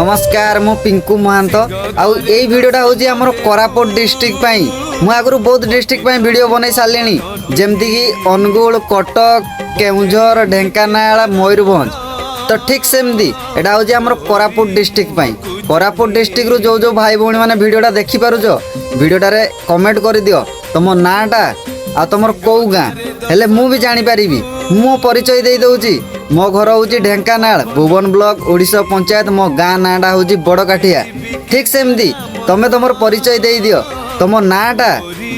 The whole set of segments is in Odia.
ନମସ୍କାର, ମୁଁ ପିଙ୍କୁ ମହାନ୍ତ। ଆଉ ଏଇ ଭିଡ଼ିଓଟା ହେଉଛି ଆମର କୋରାପୁଟ ଡିଷ୍ଟ୍ରିକ୍ଟ ପାଇଁ। ମୁଁ ଆଗରୁ ବହୁତ ଡିଷ୍ଟ୍ରିକ୍ଟ ପାଇଁ ଭିଡ଼ିଓ ବନେଇ ସାରିଲିଣି, ଯେମିତିକି ଅନୁଗୁଳ, କଟକ, କେଉଁଝର, ଢେଙ୍କାନାଳ, ମୟୂରଭଞ୍ଜ। ତ ଠିକ୍ ସେମିତି ଏଇଟା ହେଉଛି ଆମର କୋରାପୁଟ ଡିଷ୍ଟ୍ରିକ୍ଟ ପାଇଁ। କୋରାପୁଟ ଡିଷ୍ଟ୍ରିକ୍ଟରୁ ଯେଉଁ ଯେଉଁ ଭାଇ ଭଉଣୀମାନେ ଭିଡ଼ିଓଟା ଦେଖିପାରୁଛ, ଭିଡ଼ିଓଟାରେ କମେଣ୍ଟ କରିଦିଅ ତମ ନାଁଟା ଆଉ ତମର କେଉଁ ଗାଁ, ହେଲେ ମୁଁ ବି ଜାଣିପାରିବି। ମୁଁ ମୋ ପରିଚୟ ଦେଇ ଦେଉଛି। ମୋ ଘର ହେଉଛି ଢେଙ୍କାନାଳ, ଭୁବନ ବ୍ଲକ, ଓଡ଼ିଶା ପଞ୍ଚାୟତ। ମୋ ଗାଁ ନାଁଟା ହେଉଛି ବଡ଼କାଠିଆ। ଠିକ୍ ସେମିତି ତମେ ତମର ପରିଚୟ ଦେଇଦିଅ, ତମ ନାଁଟା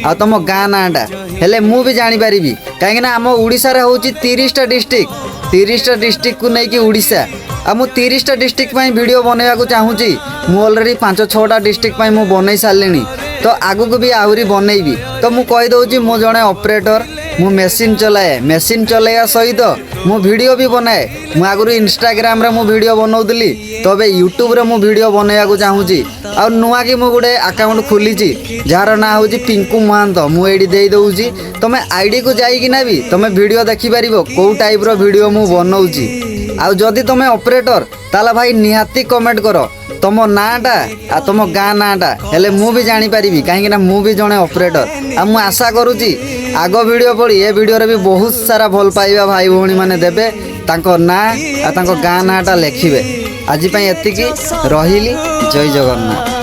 ଆଉ ତମ ଗାଁ ନାଁଟା, ହେଲେ ମୁଁ ବି ଜାଣିପାରିବି। କାହିଁକିନା ଆମ ଓଡ଼ିଶାରେ ହେଉଛି 30ଟା ଡିଷ୍ଟ୍ରିକ୍ଟ। 30ଟା ଡିଷ୍ଟ୍ରିକ୍ଟକୁ ନେଇକି ଓଡ଼ିଶା। ଆଉ ମୁଁ 30ଟା ଡିଷ୍ଟ୍ରିକ୍ଟ ପାଇଁ ଭିଡ଼ିଓ ବନେଇବାକୁ ଚାହୁଁଛି। ମୁଁ ଅଲରେଡ଼ି ପାଞ୍ଚ ଛଅଟା ଡିଷ୍ଟ୍ରିକ୍ଟ ପାଇଁ ମୁଁ ବନେଇ ସାରିଲିଣି, ତ ଆଗକୁ ବି ଆହୁରି ବନେଇବି। ତ ମୁଁ କହିଦେଉଛି, ମୁଁ ଜଣେ ଅପରେଟର। ମୁଁ ମେସିନ୍ ଚଲାଏ। ମେସିନ୍ ଚଲାଇବା ସହିତ ମୁଁ ଭିଡ଼ିଓ ବି ବନାଏ। ମୁଁ ଆଗରୁ ଇନଷ୍ଟାଗ୍ରାମରେ ମୁଁ ଭିଡ଼ିଓ ବନାଉଥିଲି, ତ ଏବେ ୟୁଟ୍ୟୁବରେ ମୁଁ ଭିଡ଼ିଓ ବନେଇବାକୁ ଚାହୁଁଛି। ଆଉ ନୂଆକି ମୁଁ ଗୋଟେ ଆକାଉଣ୍ଟ ଖୋଲିଛି, ଯାହାର ନାଁ ହେଉଛି ପିଙ୍କୁ ମହାନ୍ତ। ମୁଁ ଏଇଠି ଦେଇଦେଉଛି, ତମେ ଆଇଡ଼ିକୁ ଯାଇକିନା ବି ତମେ ଭିଡ଼ିଓ ଦେଖିପାରିବ, କେଉଁ ଟାଇପ୍ର ଭିଡ଼ିଓ ମୁଁ ବନଉଛି। ଆଉ ଯଦି ତମେ ଅପରେଟର, ତାହେଲେ ଭାଇ ନିହାତି କମେଣ୍ଟ କର ତମ ନାଁଟା ଆଉ ତମ ଗାଁ ନାଁଟା, ହେଲେ ମୁଁ ବି ଜାଣିପାରିବି, କାହିଁକିନା ମୁଁ ବି ଜଣେ ଅପରେଟର। ଆଉ ମୁଁ ଆଶା କରୁଛି ଆଗ ଭିଡ଼ିଓ ଭଳି ଏ ଭିଡ଼ିଓରେ ବି ବହୁତ ସାରା ଭଲ ପାଇବା ଭାଇ ଭଉଣୀମାନେ ଦେବେ, ତାଙ୍କ ନାଁ ଆଉ ତାଙ୍କ ଗାଁ ନାଁଟା ଲେଖିବେ। ଆଜି ପାଇଁ ଏତିକି ରହିଲି। ଜୟ ଜଗନ୍ନାଥ।